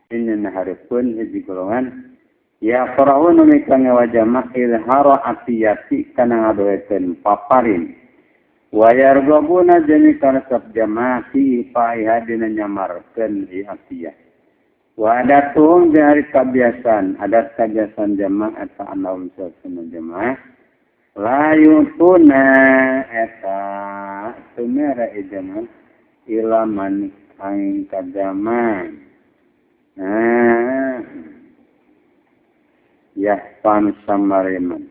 Ini hareupeun hiji golongan ya faraun mika ngawajama ilhara atiyati kana ngadoekeun paparin wa yargabuna jeung karesep jamaah fi faiha dina nyamarkeun di atiyah wa adatum jeung ari kabiasaan adat kabiasaan jamaah eta anaum sasana jamaah la yutuna eta tumera jamaah ilaman aing kajama nah yahpan samariman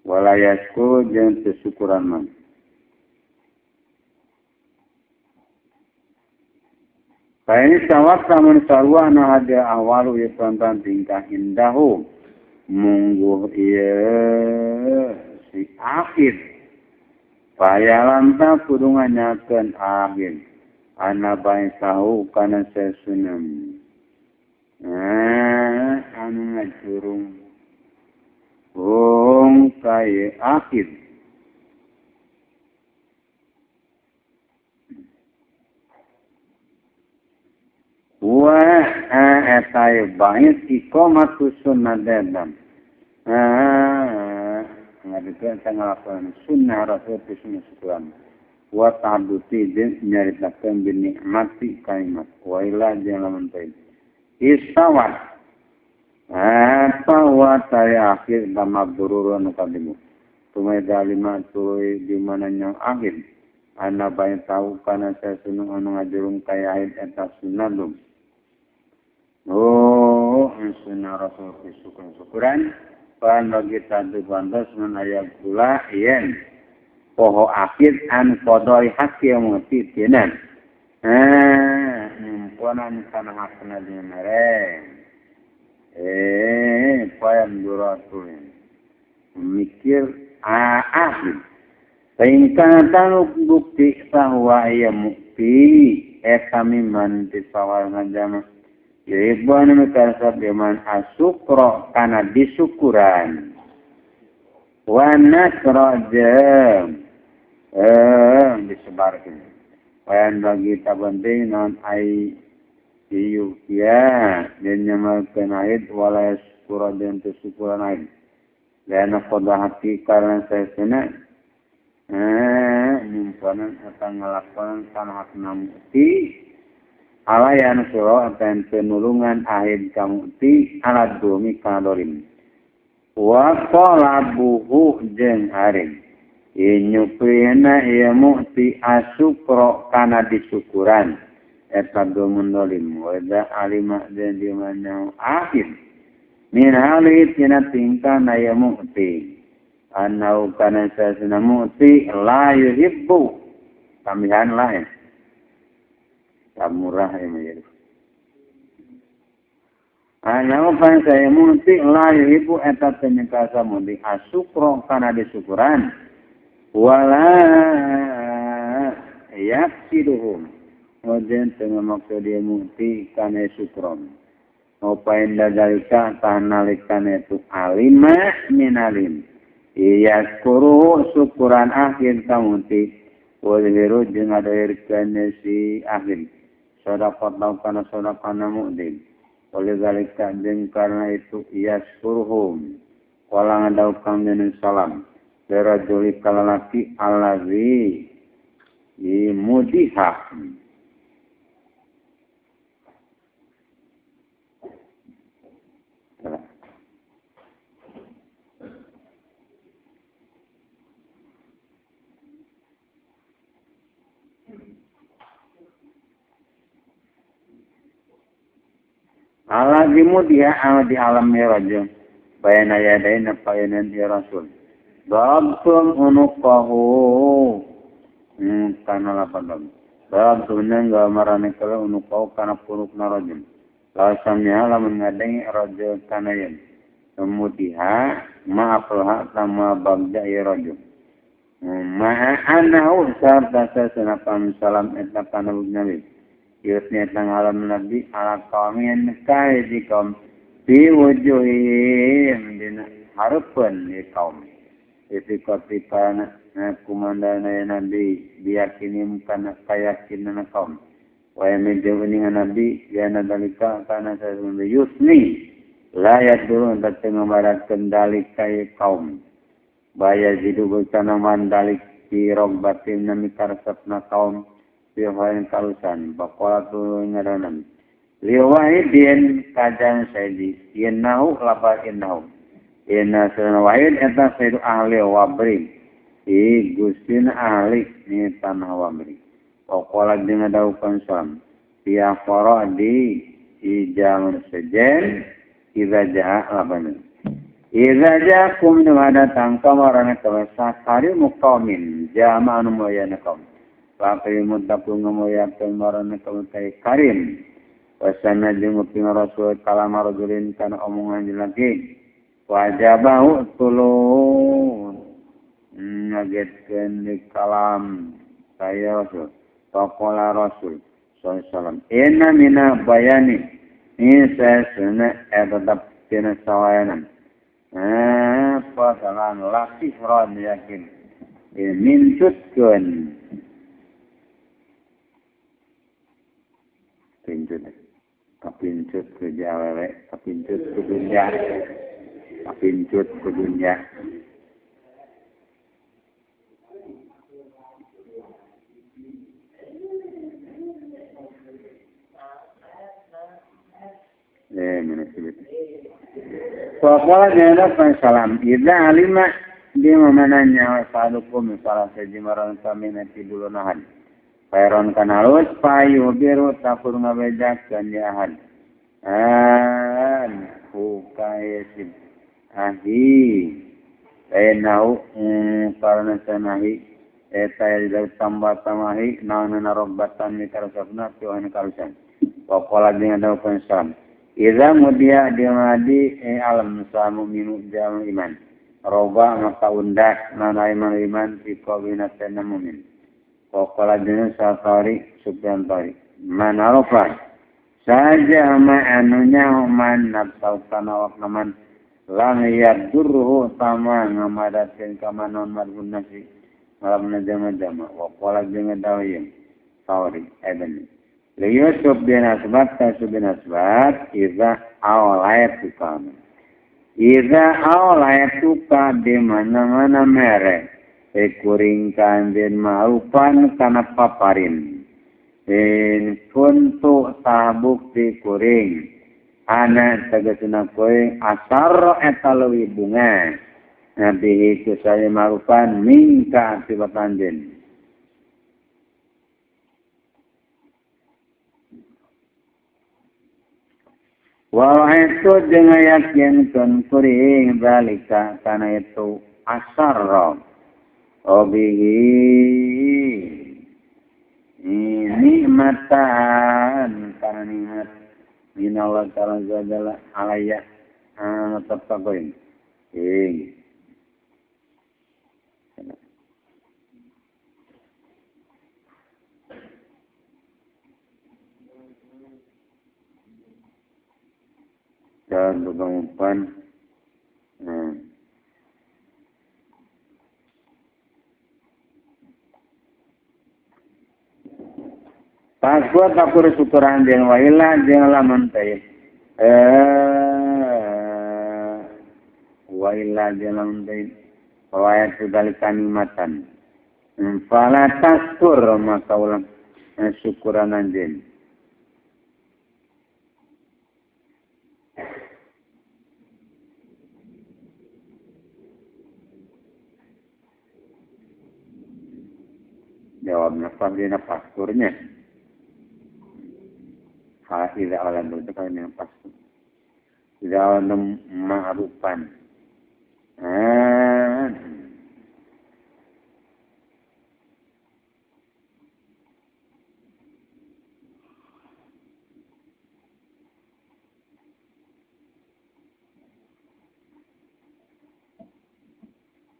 wala yasku jeung teu syukuran man fa ini sawab lamun sarua na hadiah awalu ieu pantan tingkah indahu mungguh ieu si akhir payalam ta kudu nganyakeun akhir ana bae sahu kana sesunam anu ngajurung hong kaye akhir wa eta bait iqamatu sunnah dadam ngadekeun ngalakonan sunnah rasul sunnah syukuran wa ta'aduti jeung nyaritakeun bin nikmati kalimat wa ila jeung lamun teu istawat apa wa taya akhir tamabdurur anu kadimu tumeda lima tuluy di mana nyang akhir ana bae tau kana sasunu anu ngajurung kaya akhir eta sunnah oh sunnah rasul syukur-syukuran pan bagi tadu bantos mun aya gula yen poho akhir an qadai haqqi muti tinan nyumponan kana hakna jeung mere payam duratul mikir akhir Saingkana tanuk bukti bahwa ia mukti eta miman tisawal ngajama Ibu anu karesep iman asukro kana disukuran wa nasra jeung disebarkeun wayan bagi tabenting non ai iyukia dan nyamalkeun aid wala syukura jeung teu syukuran aid lana qada hati karena saesena nyumpanan atau ngelakonan kana hakna mukti alayan sura dan penulungan ahid kamukti ala dumi kana dolim wa qalabuhu jeung aring inyuprina ieu mukti asukro kana disukuran eta domun dolim wa da alima jeung di mana akhir min hali tina tingkah na ieu mukti anau kana sasana mukti la yuhibbu tambihan lain murah ya. Anau kana saya mukti la yuhibbu eta teu nyekasa mukti asukro kana disukuran wala yaksiduhum wajen teu maksud dia mukti kana syukron opain dadalika tanalikana itu alima min alim yaskuru syukuran akhir kamuti wajhiru jeung ngadohirkeun si akhir sadaqah kana sadaqana mu'din oleh zalika jeung karena itu yaskuruhum wala ngadaukan dening salam darajuli kalalaki allazi imudiha Alazimu dia di alam miraj bayana yadaina bayanan ya rasul darabtum unuqahu kana lapan darabtum nang marane kala unuqahu kana purukna rajul la samia lamun ngadengi rajul kana yen kemudiha ma'aflaha sama bagda ya rajul ma'anahu sarta sanapan salam eta kana nabi yusni tang alam nabi ala qaumin kaidi kaum bi wujuhihim dina hareupkeun ieu kaum itikatipana kumandana nabi biyakinim kana kayakinan kaum Wa yamiddu dengan Nabi ya nadalika kana sayyidun yusni la yadurun tatengamaratkeun dalik ka kaum. Baya jidu bocana mandalik fi rogbatin nami karesepna kaum fi hain kalusan baqala tu ngaranan liwahidin kajan sayyidi innahu lafal innahu inna sunna wahid eta sayyidu ahli wabri i gustina ahli ni tanah wabri waqala jeung dawuhkeun salam fi aqra di ijam sejen idza jaa labana idza jaakum datang kamarana kawasa karimu qaumin jama'an mulyana kaum fa muttaqun mulyana marana kaum karim wasana jeung uping rasul kalam rajulin kana omongan jelaki wajabahu tulun ngagetkeun di kalam saya rasul faqala rasul sallallahu alaihi wasallam inna mina bayani isa sunna tetap tina sawayanan pasalan latih ron yakin mincutkeun pincut kapincut ku jawewe kapincut ku dunya kapincut ku dunya mana sebut Faqala jalla salam idza alima di mananya salukum salah saji maran samina tidulunahan Fairon kanalus payu biru takur ngabejakeun ya ahad an hukayasib ahi enau karena sanahi eta dari tambah tamahi naon robatan mitarasabna tuan karusan waqala jeung dawuh salam idza mudia dimadi alam samu minu jam iman roba maka undak nana iman iman fi qawina mu'min waqala jeung satari sufyan tari man arafa saja ma anunya man nafsu kana wa man lam yadurruhu tama ngamadakeun ka manon madhun nasi malam jama-jama waqala jeung dawuh tari eben Yusuf bin Asbat Yusuf bin Asbat iza awlaituka iza awlaituka di mana-mana mere kuring kanjen ma'rufan kana paparin in kuntu tabukti kuring ana tegasna kuring asar eta leuwih bunga nabi ku saya ma'rufan mingka tiba kanjen Wa itu jeung yakinkeun kuring zalika kana itu asarra obihi nikmatan kana nikmat minallah ta'ala jalla alaya tetap kuring ing dan umpan Pasbuat takur syukuran jeung waila jeung lamun teh waila jeung lamun teh waya sudalika nikmatan fala taskur maka ulah syukuran anjeun jawabnya fadina pasturnya ha idza alam itu kan yang pastur idza alam ma'rufan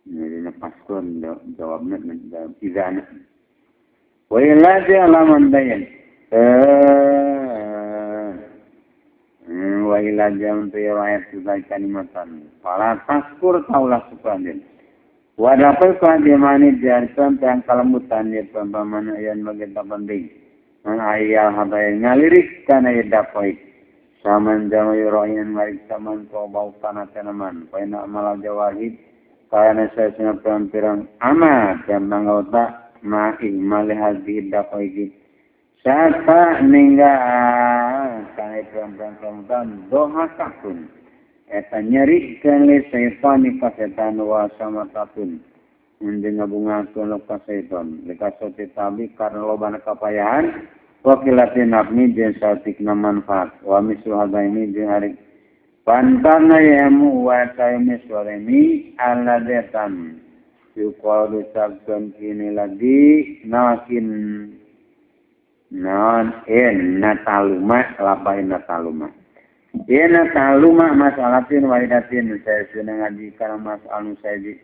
ini pastur jawabnya idza wa illa ja'laman bayan wa illa ja'lam riwayat kalimatan fala taskur taulah subhanin wa dapal ka dimani diarkan tang kalemutan ya pambamana yan magenta penting Ayal habay ngalirik kana dapoik saman jama yurain ngarik saman ko bau kana tanaman paina amal jawahid kana sasna pirang amal dan mangauta ma ihmal hadhi dapoik sapa ninggal kana pirang-pirang dohakatun eta nyerikeun li setan ka setan wa samatatun mending ngabungakeun ka setan likasoti tabi karena lobana kapayahan wakilatin abni jeung saeutikna manfaat wa mislu hadaini jeung hari pantana yamu wa taymis walimi alladetan yuqalu sabdan kini lagi nakin non en nataluma lapain nataluma en nataluma masalatin wahidatin saya senang ngaji kana masalah saji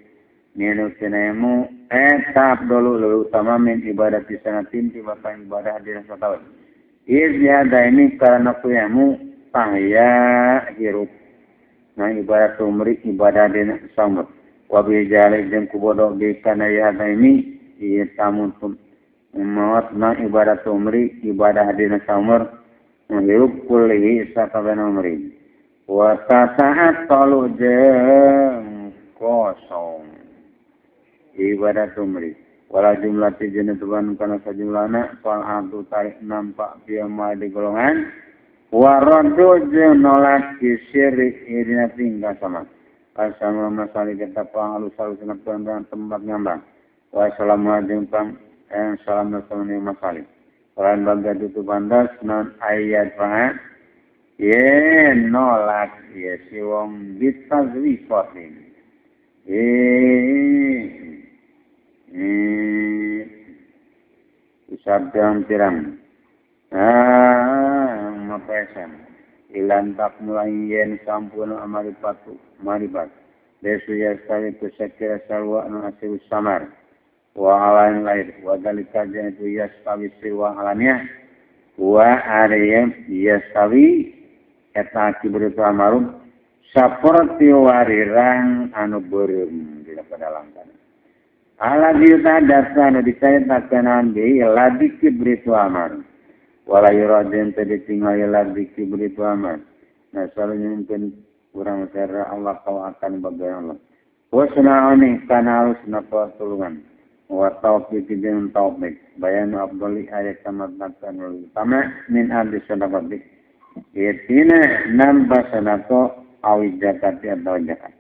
Ninu tinaimu etap dulu lulu utama min ibadah sanatin tibatan ibadah dina sataun. Iz hada ini karena kuyamu pahya hirup. Nah ibadah umri ibadah dina samud. Wa bi jalik jeung kubodo bi kana ya hada ini ieu tamun maot na ibadah umri ibadah dina samur hirup kullihi sakabehna umri. Wa tasaat talu jeung kosong. Ibadah umri wala jumlah tijen tuan kana sajumlahna fal adu tarik nampak pia ma di golongan waraddu jeung nolak syirik dina tingkah sama asama masali kita pangalus-alusna pandang tempat ngambang wa assalamu pang salam sama masali lain bagian itu bandas non ayat fa ye nolak ye si wong bitazwifatin sabdang pirang mapesan ilan tak mulai yen sampun amaripatu maribat desu yastari kusakira salwa nu asiru samar wa alain lair wa dalika itu yastawi siwa alania wa ariyam yastawi eta kibritu amarum saperti warirang anu beureum dina padalangkan ala diuta dasa anu dicaetakeun deui ladi kibritu amar wala yuradin teu ditinggal ladi kibritu amar nah selalu nyungkeun urang sareng Allah kau akan bagian Allah wa sunaoni kana alusna tulungan wa taufiq jeung taufik bayan abduli ayat samatna utama min abdi sadaqati yetina nambah sadaqah awi zakat atau zakat.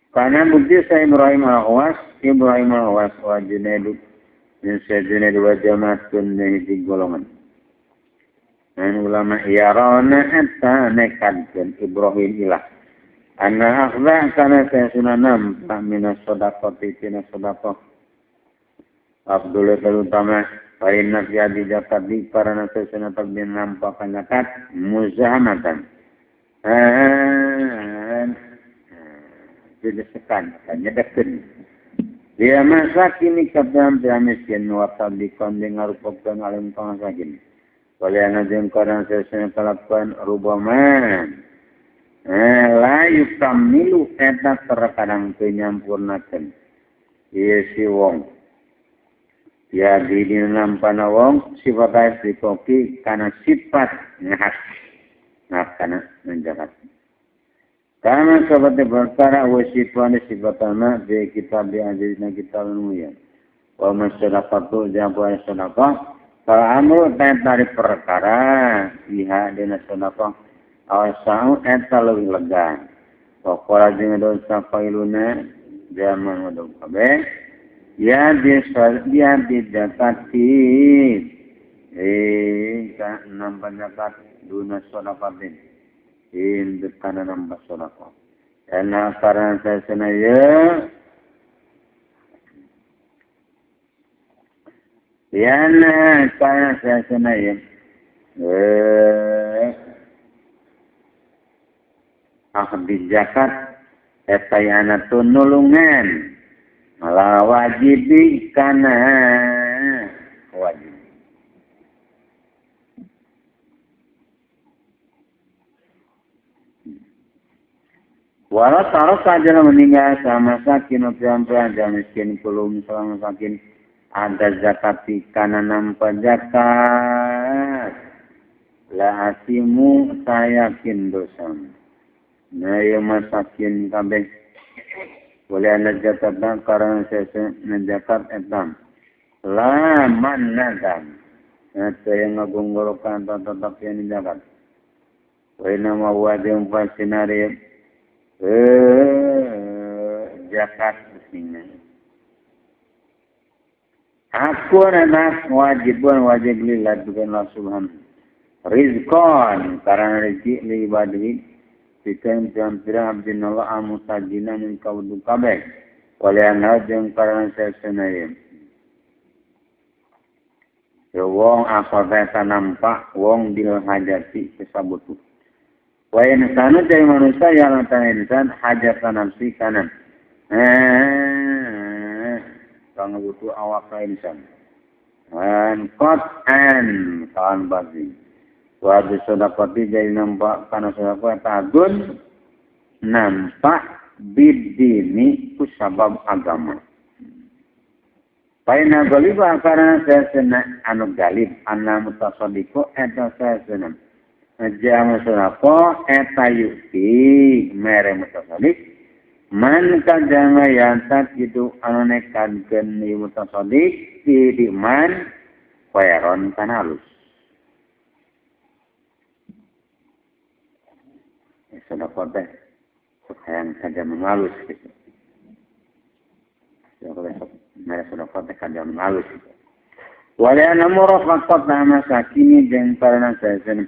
Karena bukti saya Ibrahim al-Awas, Ibrahim al-Awas wa Junaidu, dan saya Junaidu wa jamaatun di golongan. Dan ulama yarana hatta nekadkan Ibrahim ilah. Anna akhza kana saya sunnah nampak minas sodaqati tina sodaqah. Abdullah terutama Fainna fi adi zakat di karena saya sunnah takbir nampak zakat muzahamatan. Didesekan, nyedekeun. Dia masakin kabeh miskin wa tabiqan jeung ngarupakeun alim kang sakin. Waliana jeung kana sesena kalakuan rubama. La yukamilu eta terkadang teu nyampurnakeun. Ieu si wong. Ya di nampana wong sifat dikoki kana sifat ngahak. Ngahak kana menjahat. Karena seperti perkara wasifan sifatana di kitab di anjirna kitab mulia. Wa masyaraqatu jampu sadaqah fal amru dari perkara iha dina sadaqah awasau eta leuwih lega. Wa qala jeung dosa failuna zaman waduk kabeh ya dia didapati ka nampan zakat duna sadaqatin. Induk kana nambah sedekah. Karena karena saya senaya yana karena saya senaya ahdi zakat eta yana nulungan malah wajibi kana wajib. Walau taruh saja meninggal sama sakin pirang-pirang jam miskin kulum selama sakin ada zakat kana nampa zakat la asimu saya yakin dosa. Nah ya masakin kabeh boleh anda zakat karena saya zakat etam la manadan saya ngagonggorokan tetap yang zakat. Wa inna ma wajib fasinari zakat bismillah. Aku anak wajibun wajib lillah bukan Allah subhanahu rizqan karena rezeki li ibadihi pikeun pirang-pirang abdi Allah amusajina min kaudu kabeh waliana jeung karena sesena ya wong akhadha nampak wong bil hajati kesabutu. Wa insanu dari manusia yang lantan insan hajat nafsi kanan. Kang butuh awak insan. An qat'an kan bagi. Wa bisadaqati jadi nampak kana sedekah tagun nampak bidini ku sabab agama. Paina galiba karena sesena anu galib anna mutasaddiqu eta sesena. Jama sedekah eta yukti mere mutasaddiq man kadama yantat itu anu nekadkeun ieu mutasaddiq di man khairon kana alus. Sedekah teh hayang kadama alus gitu. Sedekah mere sedekah teh kadama alus gitu. Wala namurafaqat masakini jeung karena sesena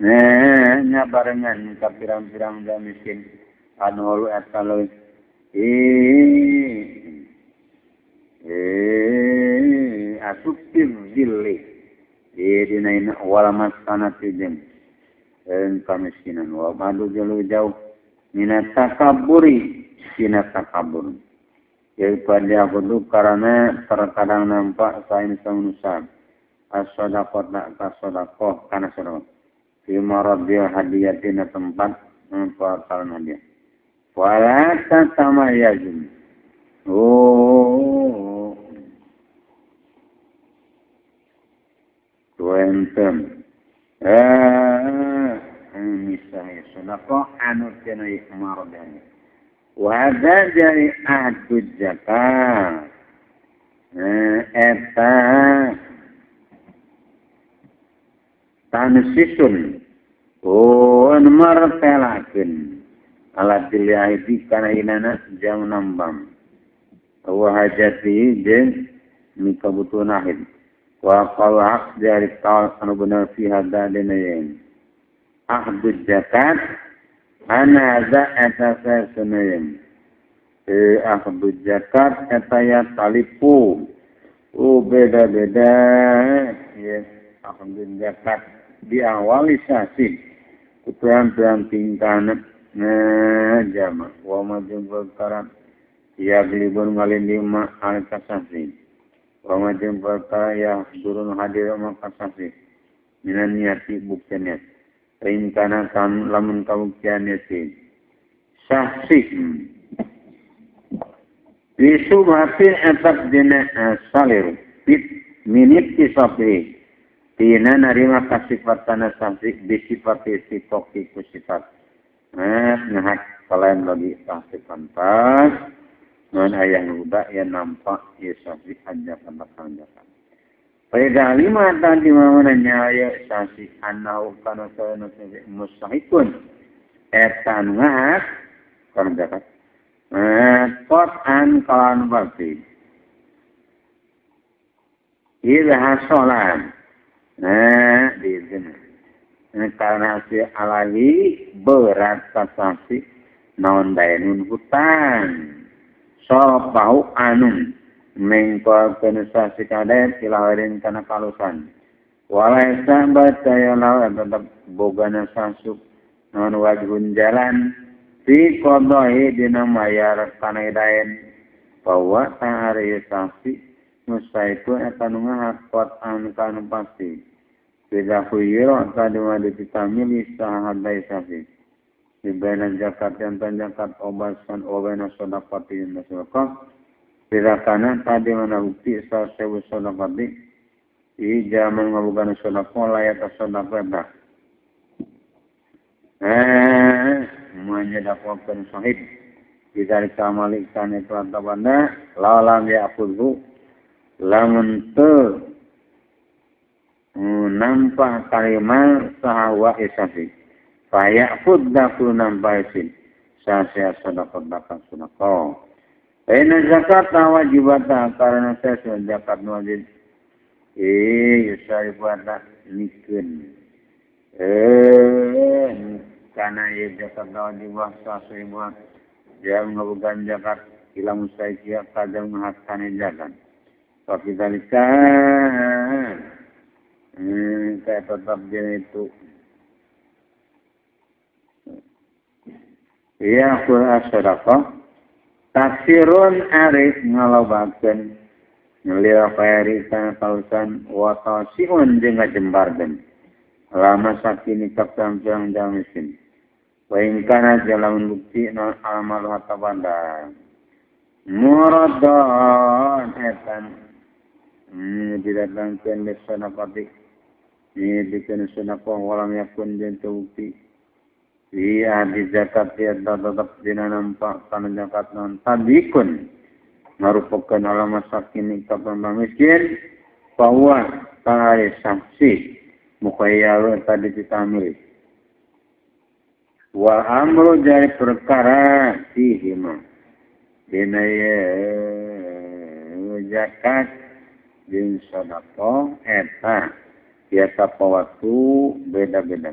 nah, nya barengan ka pirang-pirang jam miskin anu holu eta leuwih asupir zilli dina ina wala maskanati jeung kamiskinan wa madu jauh jauh mina takabburi sina takabbur jadi pada aku karena terkadang nampak sain manusia as-sadaqah ka sadaqah kana sadaqah fi maradil hadiyatina tempat mempertaruhan hadiah. Wala tatamayazun. Oh. Tuentem. Misalnya sedekah anu cenah maradil. Wa hadza dari ahdu zakat. Eta tansisun oh martelakeun ala diliahidi kana inana jang nambang wa hajati jeung mikabutuhan ahid wa qala dari qaul anu bener fi hadza dina yen ahdu zakat ana za eta sunayen ahdu zakat eta ya talipu oh beda-beda ya ahdu zakat diawali sasi kutuan-tuan tingkahna jama wa majung perkara ya gelibun ngalindi ma al kasasi wa majung perkara ya durun hadir ma kasasi minan niati buktian niat rencana kan lamun kabuktian niat sahsi Bisubhatin etap dina salir bit minit tisabri tina narima kasifat tanah sahsi disifati sitoki ku sifat. Nah, ngahak kalian lagi sahsi pantas ngan ayah muda yang nampak ya sahsi aja pantas-pantasan. Pada lima tadi mana nyaya sahsi anau kana saena mustahikun eta ngahak kana zakat. Qat'an kalan pasti. Idza hasolan. Nah, di sini. Karena si alali berat kasasi naon daenun hutang. Sopahu anun mengko penusasi kaden ilahirin kana kalusan. Walaisa bacaya lawan tetap bogana sasuk naon wajhun jalan fi qadahi dina mayar kana daen bahwa ta'ari sasi mustaiku eta nu ngahakot anu kanu pasti. Bila khuyira tadi ma ditamili saha hadai sasi. Di baina zakat yang zakat obasan obaina sedekah sedekah. Bila kana tadi mana bukti sasewu sedekah di zaman ngabugana sedekah layak sedekah bah. Menyedekahkan sahib. Bidari kamalik kana itu banda lalam ya'khudhu lamun teu nampak kalimat sahawa isafi. Fayaqud daku nampaisin sasya sedekah bakal sedekah. Ina zakat wajibata karena saya zakat wajib. Yusarifata nikeun. Karena ieu zakat wajibah sasya jam ngabogaan zakat ila mustaiqia kadang mahatkane zakat. Fa fidzalika saya tetap dia itu. Ya qul as-sadaqah taksirun arif ngalobakeun ngelir khairi kana kausan wa tasiun jeung ngajembarkeun lama sakini kapang jang miskin wa in kana jalan bukti non amal hatta banda muradan etan didatangkeun lesanapati ni dikeun sedekah walam yakun jeung bukti. Iya di zakat ya tetap dina nampak kana zakat non tadikun marupakeun ala masakin ka miskin bahwa tangari saksi mukhayyar tadi ditamil wa amru jari perkara fihi ma dina zakat jeung sedekah eta biasa waktu beda-beda.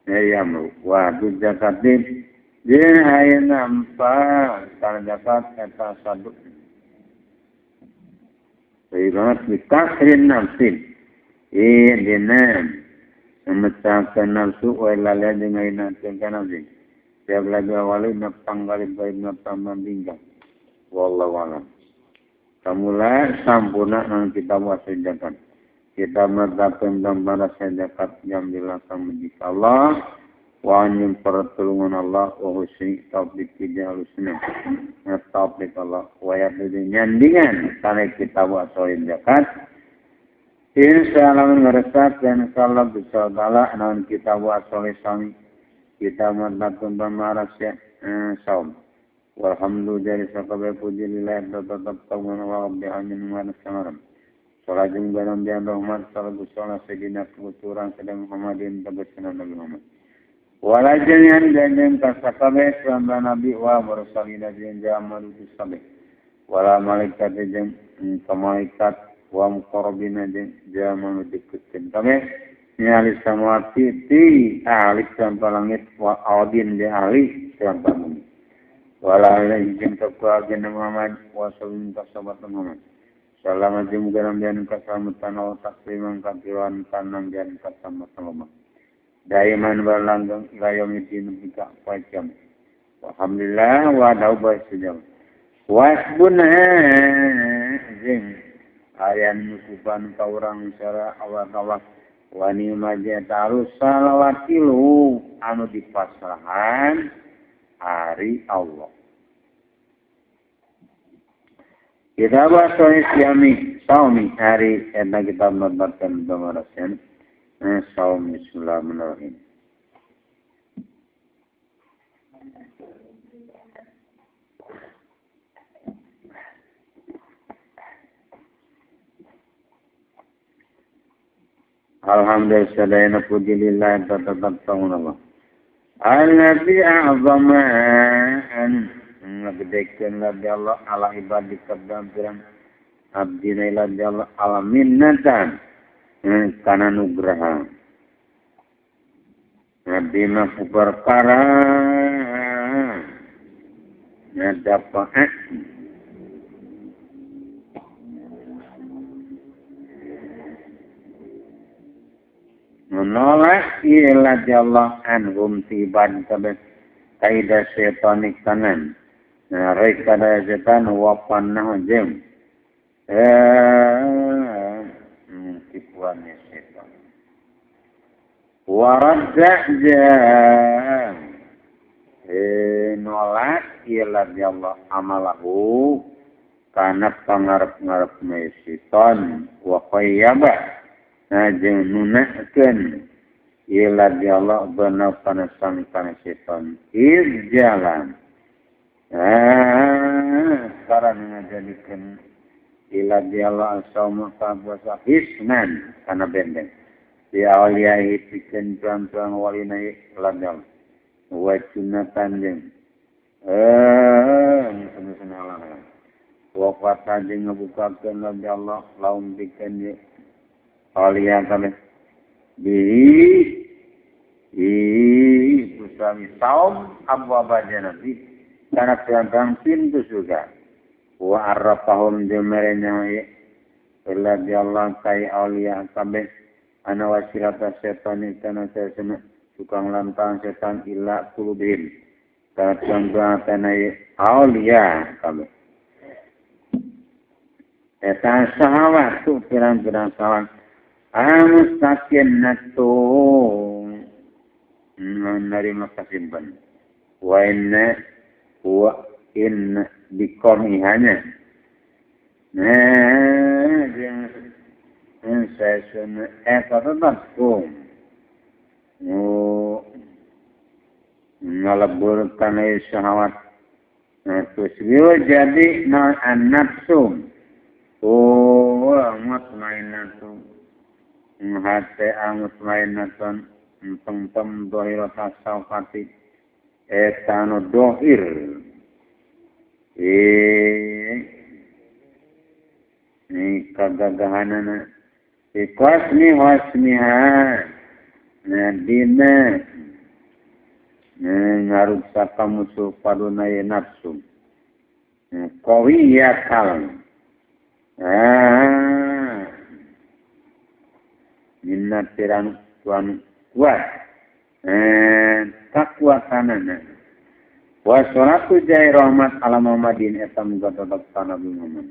Ya wa zakatin jeung aya nampak kana zakat eta sadu. Ibarat bikasrin nafsin. Dina memecahkan nafsu wa lalai jeung ayeuna kana nafsu. Tiap lagi awali napang galib baik napang bingga. Wallahu a'lam. Kamula sampurna nang kita wasil zakat. Kita menetapkan gambaran zakat yang dilakukan menjadi Allah wa anjing pertolongan Allah wa husni taufik husna taufik Allah wa yadini nyandingan karena kita buat soal zakat insyaallah meresap dan insyaallah bisa ta'ala naon kita buat soal sami kita menetapkan gambaran saum walhamdulillah sakabeh puji lillah tetap tawon wa rabbil alamin wa nasallam. Salajeng barang bian rahmat salagu salat sayyidina kebuturan sedang Muhammadin tegasna Nabi Muhammad. Walajengan janjen kasakabe selama Nabi wa mursalina jeung jamal sabe. Wala malaikat jeung malaikat wa muqarrabina jeung jamal dikeutkeun kabeh. Ni ahli samawati ti ahli sampa langit wa audin jeung ahli sampa bumi. Wala alaihi jeung keluarga Muhammad wa sallallahu alaihi Muhammad. Salam aja muga nambian kasalamatan wa takriman kakiwan kanambian kasalamatan Allah. Daiman berlanggeng ila yaumidin bika pacam. Alhamdulillah wa dauba sejam. Wasbuna jeng ayan nukupan ka urang secara awal-awal wani maja tarus salawatilu anu dipasrahan ari Allah. Kita bahas siami saumi hari eta kita menetapkan pemarasan saum bismillahirrahmanirrahim. Alhamdulillah sadayana puji lillah tetap Allah. Allazi a'zama an ngagedekeun la Allah ala ibadi kadam pirang abdina ila Allah ala minnatan kana nugraha abdi mah perkara ngadapaat menolak ila Allah anhum tiban kabeh kaida setanik kanan narik kada setan wapanah jem tipuan setan waradda jam ladhi Allah amalahu kana pangarep-ngarep setan wa qayyaba jeung nunakeun ieu ladhi Allah beuna kana sangkana setan iz jalan karena ngajadikeun ila diallah saum puasa hisnan kana benteng di awliyahi pikeun pirang-pirang walina ladal wa sunnatan jeung sunah wa fata jeung ngabukakeun ladhi Allah laum pikeun awliya kabeh bi usami saum abwaba jannati kana pirang-pirang pintu surga wa arrafahum jeung merenya illa bi Allah kai auliya kabeh ana wasilata setan kana sesena tukang lantang setan illa kulubihim kana tanah auliya kabeh eta sahawat tu pirang-pirang sahawat amustaqinnatu menerima kasimpan wa inna wa in dikomihanya nah jeung sesuna eta tetep kum ngalebur kana syahwat terus jadi na an-nafsu oh mutmainnatun hate mutmainnatun tengtem dohir tasawfati eta nu dohir ini kagagahanana ikhlasmi wasmiha nah dina ngaruksa kamusuh paduna ye nafsu qawiyatal minna pirang tuan kuat takuatanana wa salatu jai rahmat ala Muhammadin eta muga tetep ka Nabi Muhammad.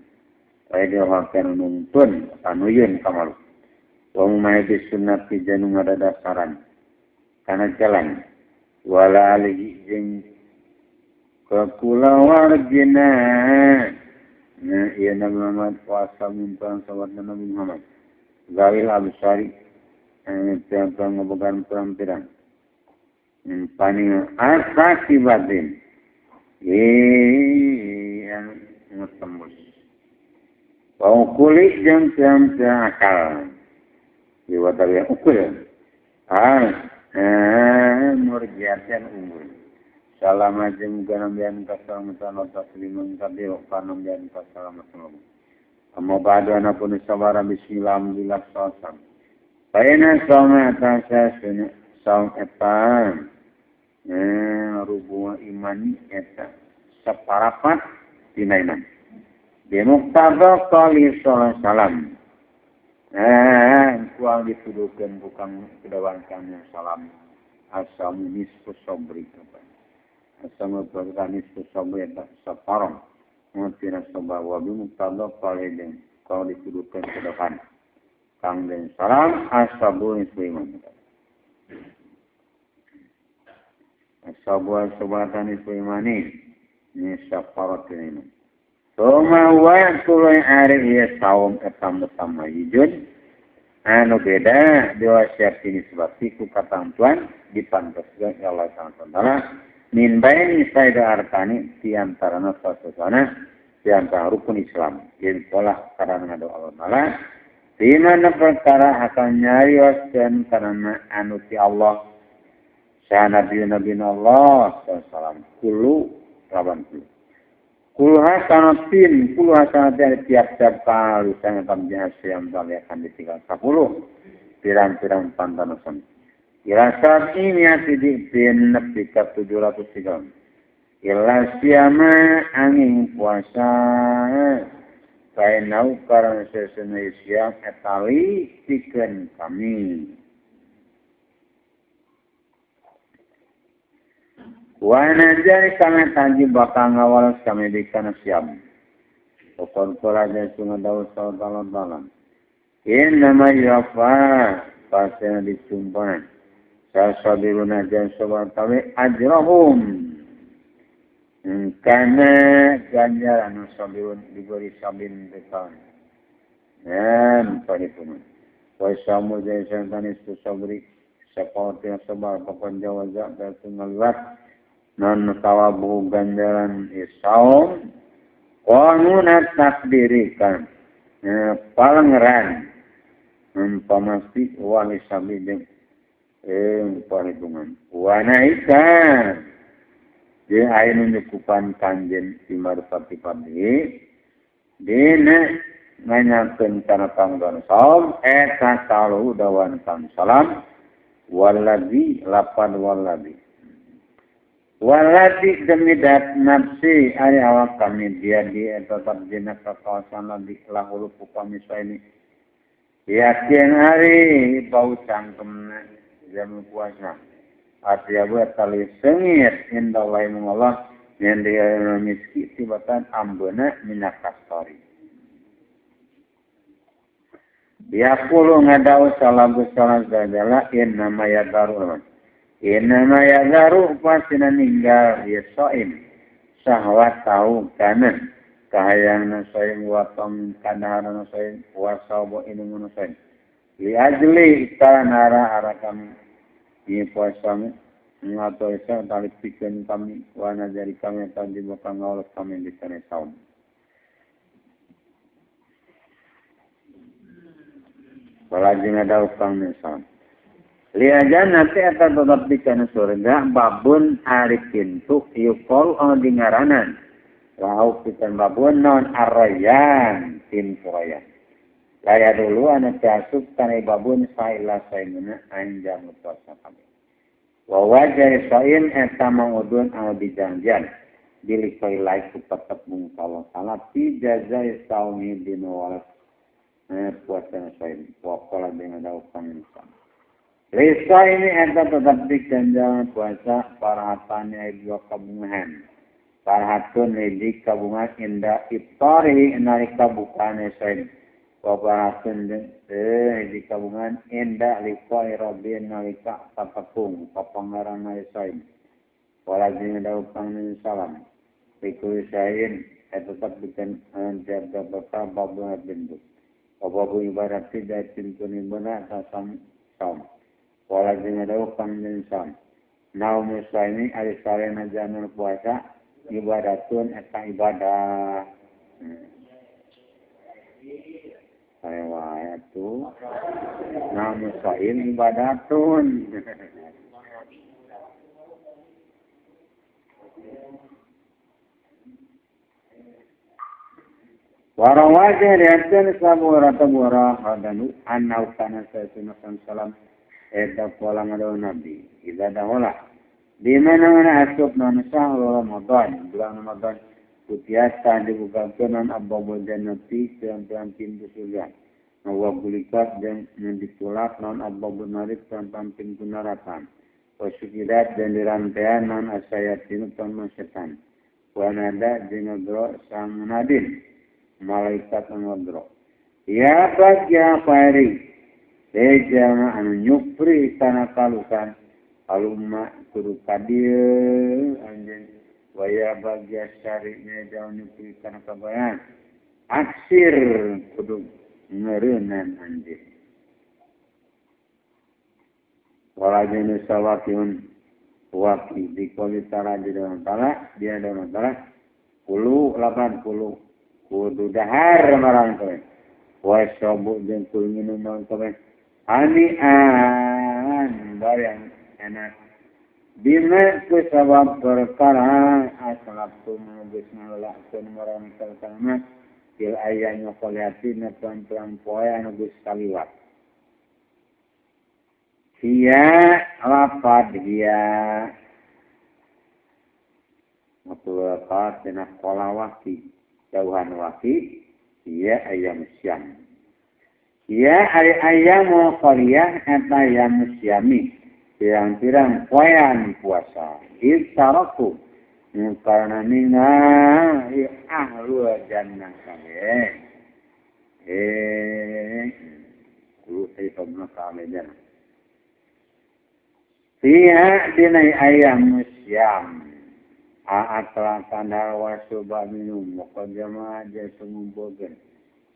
Kaya dia hakan nuntun tanuyun kamal. Wa mumayyid sunnati janu ngadadasaran kana jalan wala alihi jeung kakulawargina. Nah, ieu Nabi Muhammad puasa mintaan sahabat Nabi Muhammad. Zawil absari pirang-pirang ngebogaan pirang-pirang. Paning asasibatin yang ngetembus bau kulit jeung pirang-pirang akal diwatari yang ukul murjiatan unggul salama jeung ganambian kasalamatan wa taslimun kadir panambian kasalamatan amma ba'du anapun sabara bismillah alhamdulillah sallam bayna sama atasya saum eta rubuh iman eta separapat dina iman bimuqtada qali sallallahu salam kuang dituduhkeun bukan kedawan kang salam asamu nisfu sabri asamu bukan nisfu sabri eta saparong ngertina sabab wa bimuqtada qali jeung kalau dituduhkeun kedawan kang den salam asabu nisfu iman Sabuah sabatan itu imani ni safarat ini. Soma wa tuluy ari ieu saum eta mutamayijun anu beda diwasiat ini sebab ku katamtuan dipantaskeun Allah Subhanahu min baini saida arkani di antarana sasana di antara rukun Islam yen pola karana ngado Allah Taala di mana perkara akan nyarioskeun karena anu ti Allah sa nabi nabi Allah sallam kulu lawan kulu kulu hasanatin tiap-tiap kali saya tamjah siam akan ditinggal 10 pirang-pirang pantanosan ila saat ini ati bin nepi ka 703 ila siama angin puasa kaenau karena sesena siam etali pikeun kami wa najari kami tanji bakal ngawalas kami di kana siam. Pokon kola jeung sunga daun dalam. In nama yuafa pasena dicumpan. Sasabiruna jeung sabar kami ajrahum. Kana ganjaran sabirun diberi sabin bekan. Perhitungan. Wa samu jaisan tanis tu sabri sapawati sabar papan jawaza berarti ngaliwat non tawabu ganjaran isaum qanunat takdirikan palangran pamasti wali sabi jeung perhitungan wa naikan jeung aya nu nyukupan kanjen imarfati fadhi dina nganyakeun kana panggon saum eta salu dawan kang salam waladzi lapan waladzi waladzi demi dat nafsi ari awak kami dia di tetap dina kakawasan ladzi lahulu kami saini yakin ari bau cangkemna jam puasa artiya buat tali sengit indallahi Allah yang dia miski tibatan ambena minyak kastori yaqulu ngadau salabu salam zadala innama yadaru innama yadaru pasina ninggal ya soim sahwat tahu kana kahayang soim wa tam kadahana soim wa sawbu inumun soim li ajli tanara arakam ini puasa ngato isa tali pikeun kami wa nazari kami tadi bakal ngaulus kami di sana saum. Walajeng ada ukang saum. Liajan nanti eta tetap di kana surga babun ari pintu yuqal anu dingaranan. Lau pisan babun non arrayan pintu raya. Laya dulu anu asup kana babun saila saimuna anjam puasa kami. Wa wajah saim eta mangudun anu dijanjian dilikoi laik tetep mung Allah taala fi jazai saumi dina walas puasa saim wa qala dengan daukang insan. Lisa ini eta tetap diganjar puasa parhatane dua kabungan. Parhatun di kabungan inda iftari nalika bukane saim. Wabarakun di kabungan indah liqai rabbin nalika tapakung papangaran saim walajeng daukang min salam ikul sain tetap bikin tiap bakal babun pintu babu ibarat tidak pintu ni benar tasam saum walajeng daukang min salam naum saimi ari sarena janur puasa ibadatun eta ibadah saya tu namu saim ibadatun warawajah riatan sabura tabura hadanu annau kana sayyidina salam eta pola ngadaw nabi idza dahola di mana-mana asup non sahur Ramadan bulan Ramadan Kutiasa dibukakan non abwabul jannati pirang-pirang pintu surga. Wa bulikat dan ditulak non abwabul nari pirang-pirang pintu neraka. Wa sukirat dan dirantean non asayatinu pirang setan. Wa nada jeung ngedro sang munadin malaikat ngedro. Ya bagya khairi jalma anu nyupri kana kalukan alumma kudu ka dieu anjeun waya bagia syari'nya jauh nyupri kana kabayan aksir kudu ngereunan anjeun walajeng sawatiun waqi dikoli tara di dalam tala dia dalam tala puluh 80 kudu dahar marang kowe wasobu jeung kudu minum marang kowe anian barang enak bima kusabab perkara asalabtu geus ngalelakeun marang kalkana fil ayyan qaliati na pelan-pelan poe anu geus kaliwat hiya lapad hiya mutulakat dina qola waqi jauhan waqi hiya ayam syam hiya ari ayamu qaliyah eta ayam syami pirang-pirang poean puasa istaraku karena ninga ahlu jannah kabeh kudu teh kabeh jannah fiha dina ayam syam Al-akla kana wa syurba minum wa jamaah jasa ngumpulkeun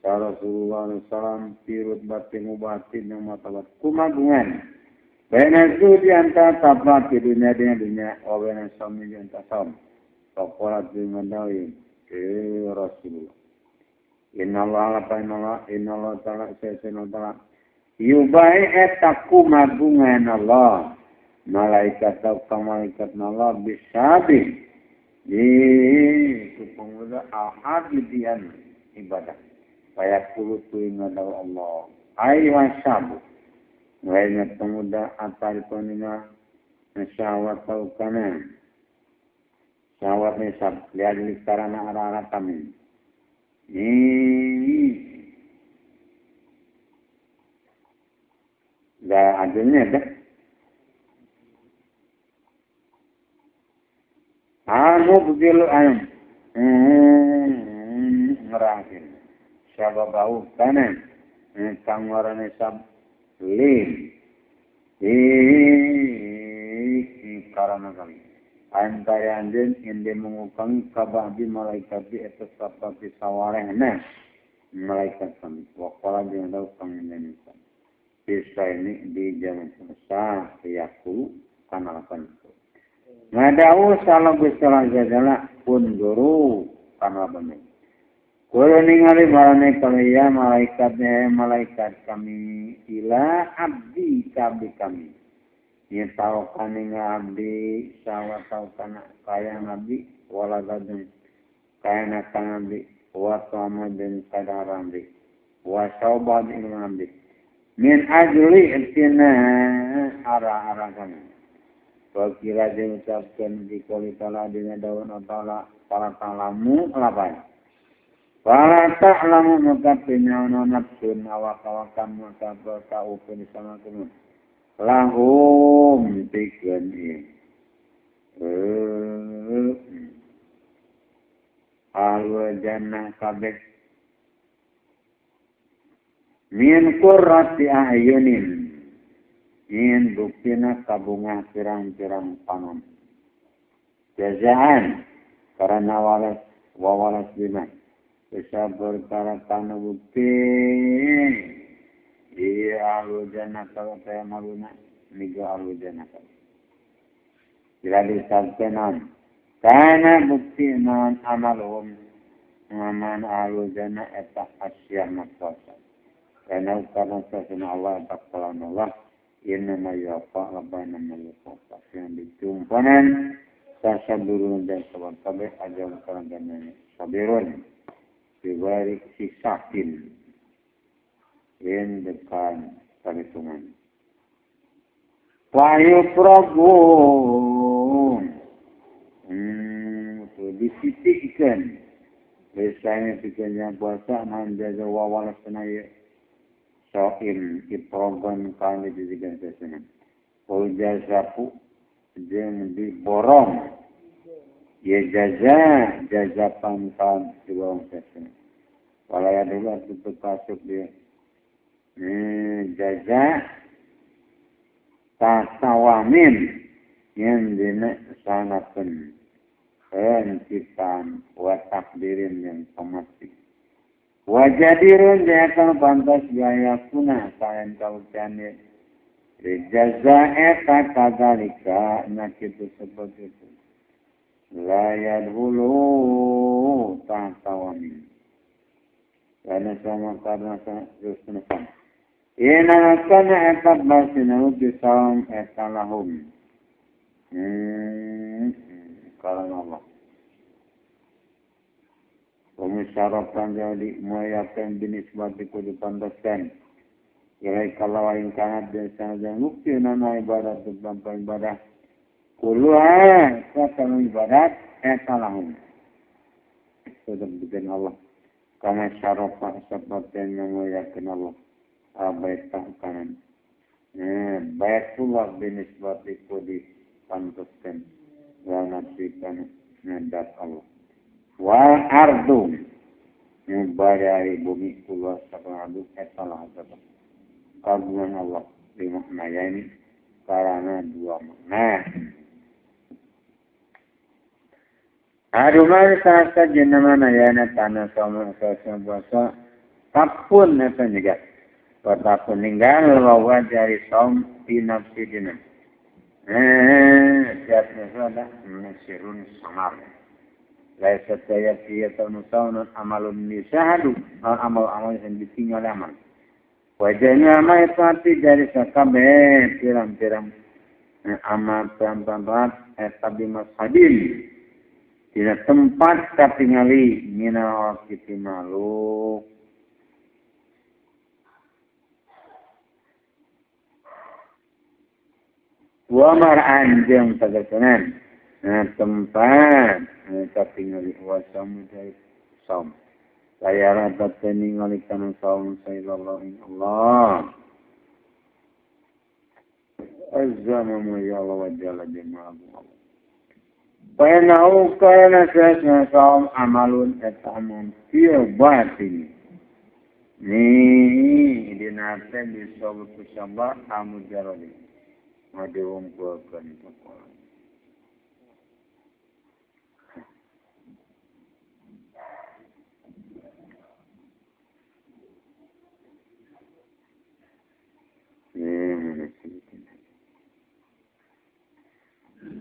Rasulullah sallam pirut batin mubatin yang martabat kumagungan baina di antara tabat di dunia dengan dunia wa baina sami di antara sam faqalat dengan dawi Rasulullah innallaha la ilaha illallah ta'ala sayyidina ta'ala yubai eta kumagungan Allah malaikat atau malaikat Allah bisabi di pemuda al-abidian ibadah fayaqulu inna Allah ayuha sabu wahai pemuda ataripun syahwat tau kana syahwat nisab lihat karena arah-arah kami ini dah adilnya dah al-mubdilu ayam ngerahin syababahu kana kang warane sab lim karena kami antara anjeun ende mengukang kabahdi malaikat di atas sapati sawarehna malaikat kami waqala jeung dawuh kang Indonesia bisa ini di jalan sah yaku kana lapan ngadau salah Gusti jalla pun guru kana bener kulo ningali marane kaliya malaikatnya malaikat kami ila abdi kabdi kami nya tau kaninga abdi sawa tau kana kaya abdi wala gadun kaya na kang abdi wa sama den kadar abdi wa saubad ilmu abdi min ajli tina ara-ara kami Wakila diucapkan di kualitala dina daun ta'ala para ta'lamu lapan para ta'lamu maka pinyauna nafsun awak-awakan maka berka'upun sama kumun lahum pikeun ieu ahlu jannah kabeh min qurrati a'yunin in buktina kabunga pirang-pirang panon jazaan karena walas wawalas bima bisa perkara kana bukti iya ahlu jannah kalau saya maluna niga ahlu jannah bila disabkenan kana bukti non amalhum ngaman ahlu jannah eta asyah makwasa karena sasana Allah taqalan Allah inna yuwaffa rabbana ma yuwaffa yang ditumpanan sasabirun dan sabar kabeh ajal karena sabirun bibarik sisakin in depan perhitungan wahyu progun disitikkan biasanya pikirnya puasa manjaga wawalas senaya soim iprogon kami disikan sesengan ujazapu jeung diborong ya jaza jaza pangkal diborong sesengan walaya dulu tutup kasuk dia jaza tasawamin yang dina sanatun penciptaan wa takdirin yang pasti wajadirun jayakal pantas gaya kuna kalian kaukane jaza eta kadzalika nakitu seperti itu la yadhulu ta'tawamin karena sama karena terus terusan ina kana eta basina bisam eta lahum karena Allah pemusyaratan jadi muayakan binisbati kudu pantaskan ilai kalau aing kanat dan sanadang bukti nama ibadat tanpa ibadah kuluha kata ibadat eta lahum sudah bikin Allah karena syarafa seperti yang memuliakan Allah baik kanan baitullah binisbati kudu pantaskan wa nafsikan ngadat Allah wal ardu mubarai bumi kula sabaradu etalah tetap kagungan Allah di makna ini karena dua makna. Aduman sasa jenama yana tanah sama sasa puasa tapun eta nyegat. Tapun ninggal wa jari saum fi nafsi dina. Siap ada nasirun samar. Laisa tayati atau amalun nisahadu amal-amal yang ditinggal amal. Wajahnya ma itu dari sakabe pirang-pirang amal pirang-pirang eta bimasadin. Tidak tempat katingali minal kiti makhluk. Wa mar'an jeung tagasanan tempat katingali wa samudai saum. Layar ningali kana saum sallallahu Allah. Azza wa jalla wa jalla jama'a. Wa kana saum amalun etamun fi batin. Ni dina teh bisa kusamba amujarodi. Ngadiwungkulkeun pokola.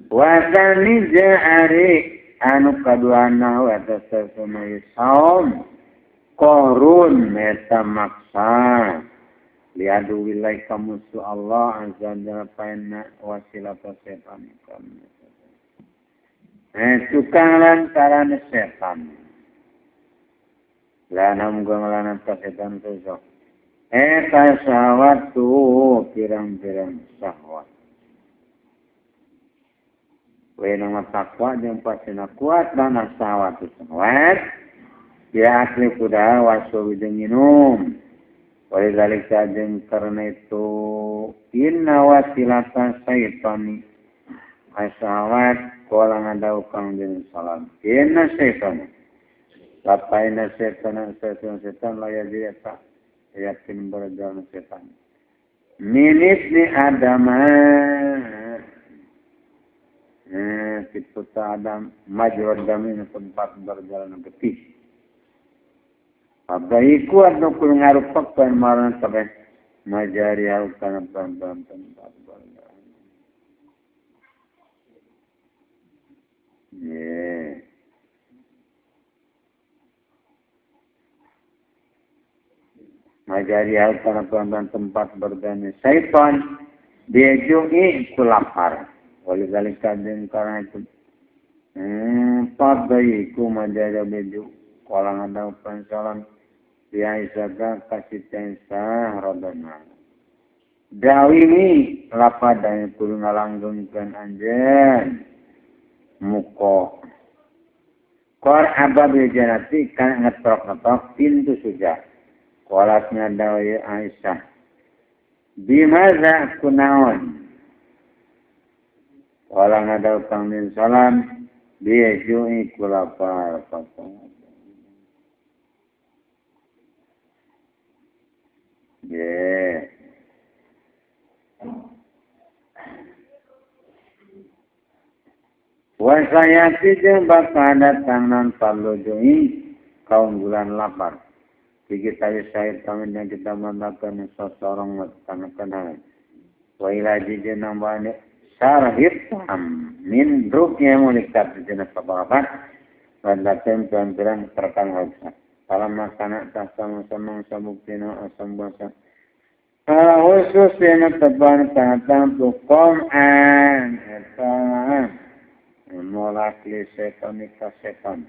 Wasani ja'ari anu kaduana wa tasasumai saum korun eta maksa liadu wilai kamusu Allah azza jalla paena wasilata setan tukang lantaran setan lanam ganglanan setan sosok eta syahwat tuh pirang-pirang syahwat. Wena takwa jeung pasina kuat dan syahwat syahwat ya asli kuda wasu jeung minum. Walidhalika jeung karena itu inna wasilata syaitani syahwat kola ngadau kang jeung salam inna syaitani lapaina setan setan setan la ya eta yakin berjalan setan minit ni adama Putra Adam majrad dami tempat berjalan getih. Abaiku anu kudu ngarupakeun marang kabeh majari kana tempat berjalan. Ye. Majari kana tempat berjalan syaitan diejungi ku lapar. Walidhalika jeung karena itu padaiku majaja beju kolang ada pensalam dia isaga kasih tensa rodona dawini lapadanya kudu ngalanggengkeun anjeun muko kor ababil janati kan ngetrok-ngetrok pintu surga kolatnya dawi Aisyah bimaza kunaon wala ngadau kang din salam dia jui kulapar pasang. Ye. Wasayati jeung bakal datang nan parlu jui kaunggulan lapar. Kita syahid kami dan kita mandakan seseorang karena kenal. Wa ilaji jeung nambah sarhitam min ruknya mulikat dina sababat landaten pirang-pirang terkang hausa kalau makanan sama-sama sabuktina asam basa khusus dina teban tangan tuqoman eta molak li setan ka setan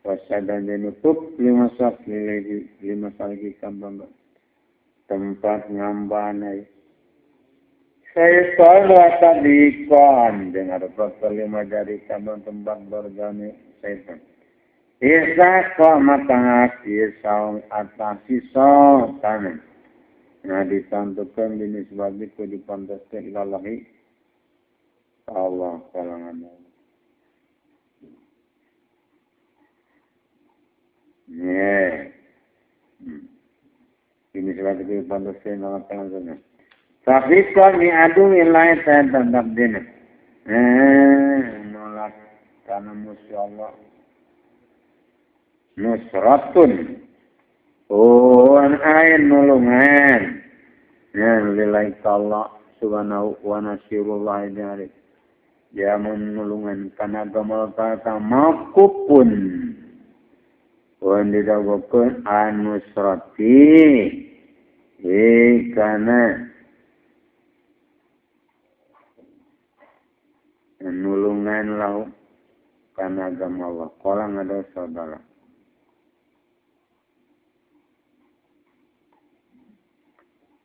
wasadan dinutup lima sak lima salgi kambang tempat ngambane Syaitan wa tadikon dengan ada lima jari kambang tempat bergani syaitan. Isa kok matangak saung atasi tanah. Nah ditantukan binisbati ku dipantaskan ilallahi Allah kalangan. Yeah. Binisbati ku dipantaskan ilallahi kalangan. Tapi kok miadu nilai saya tetap dina. Nolak karena Gusti Allah nusratun oh ain nulungan ya lillahi ta'ala subhanahu wa nasirullah jari ya menulungan kana agama ta'ala makupun wan didagokeun anusrati kana nulungan lahu kana agama Allah qala ngada saudara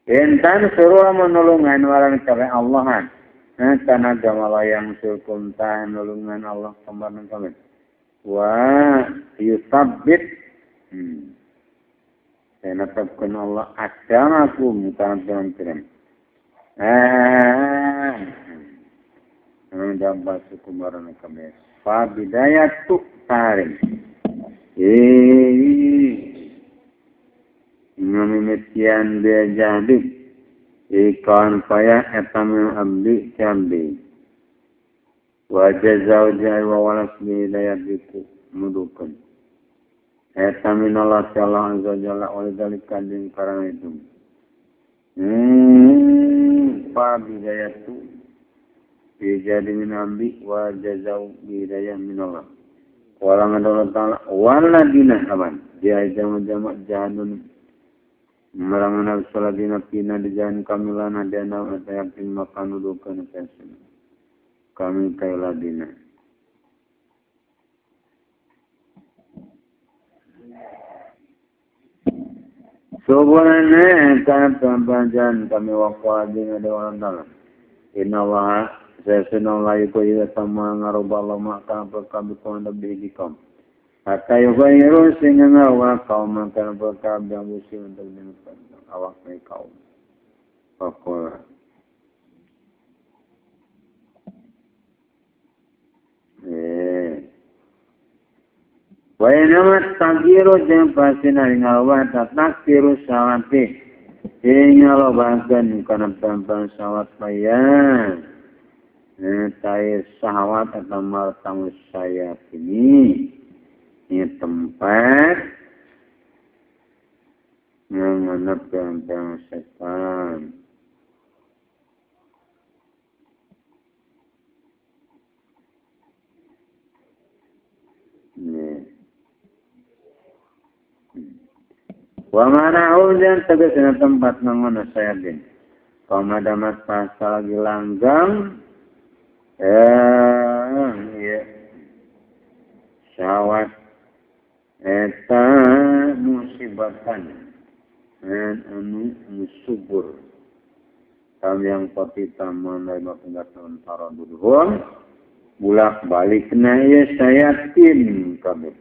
Intan suruh menulungan warang cara Allahan. Kana agama Allah yang surkum tahan nulungan Allah kembarang kami. Wa yusabbit. Saya netapkan Allah agamakum kana pirang-pirang. Dapat suku barang kami. Fa bidayatu tarim. Ngamimitian dia jadi ikan payah etam abdi jambi wajah jauh wa walas bidayat itu mudukan etamin Allah ta'ala azza jalla oleh dalika din karang itu fa bidayatu bijadi min abdi wa jazau bidayah min Allah walang Allah ta'ala waladina aban dia jama-jama jahadun merangan al-saladina pina di jalan kami lana dana atayapin makan udukan pesena kami kailadina subhanallah karena pembahasan kami waqadina dewan dalam inna Allah sayyidina yuko ila sama ngaroba Allah maka kami kondo bihikom hatta yughayyiru sehingga ngawa kaum makan berkab yang musim untuk dimakan awak kaum pakola wa inama tagiru jeung pasina ngawa takiru sawati ing ngalobakeun kana pampan sawat bayan tai sahawat atau martang saya ini ini tempat mengenap gampang setan. Wa mana dan tegasnya tempat mengono sayabin. Pamadamat pasal lagi langgang, ya syahwat. Eta musibatan dan anu musubur tam yang pati taman lain pendatang tara duduhum bulak balik na ya sayatin kabeh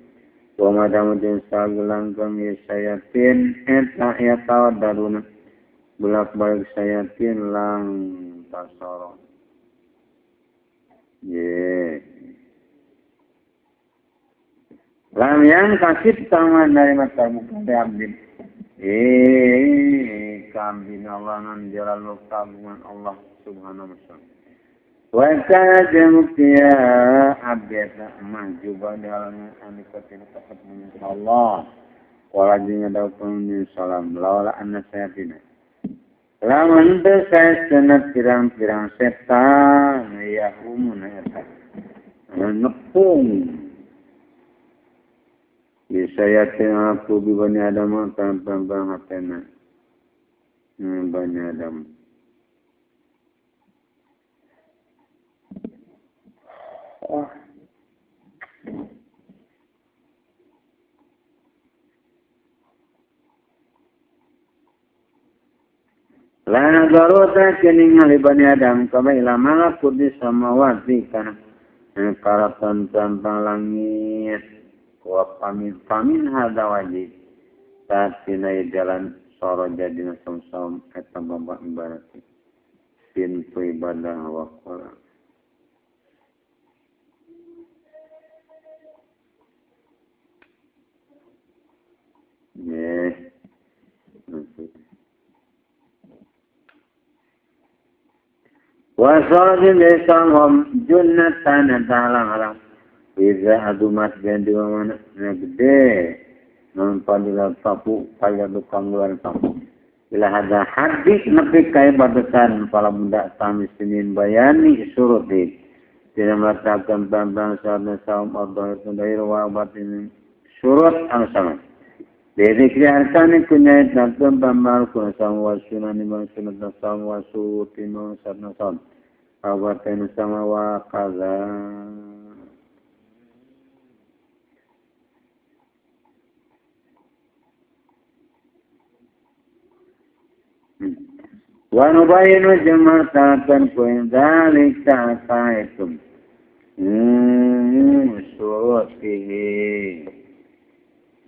wa madam jeung sagelanggang ya sayatin eta ya tawaduna bulak balik sayatin lang tasoro ye lam yang kasih tangan dari mata muka abdi. Kambing Allah jalan kagungan Allah subhanahu wa ta'ala. Wa kana jamuktiya abdi mahjuba dalam anikatin kasab Allah. Walajinya daupun salam lawala anna sayatina. Lamun teu saestuna pirang-pirang setan ya umuna eta. Ngepung Bisayatin aku bi bani Adam tanpa hatena bani Adam. Oh. Lana darota keningali bani Adam kama ila malakut di samawati kana karatan tanpa langit. Wa pamin hada wajib saat tinai jalan soro jadi som-som eta babak ibarat pintu ibadah wa qala yes wa sarajin lisanhum junnatan ta'ala Iza adumat dan di mana gede non padilat papu padilat tukang luar papu. Bila ada hadis nepi kaya batasan pala budak tamis sinin bayani suruti tidak meletakkan bambang saat saum abah itu wa batin surut anu sama. Dzikri arkani kunyait nantum bambang kuna saum wa sunani man sunat saum wa suruti man satna saum abatin sama wa kaza. Wa nubayinu jamartatan kuin dzalika ta'aitum surutihi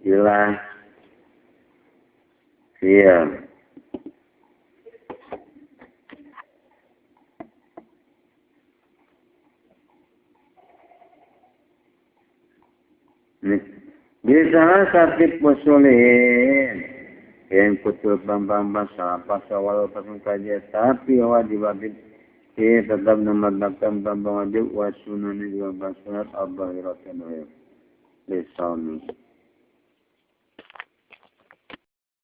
ila iya bisa sakit musulin yang kutul bambang salah pasal pasal kajian tapi wajib wajib tetap memadnakan bambang wajib wasunani dua sunat abahiratan lisani.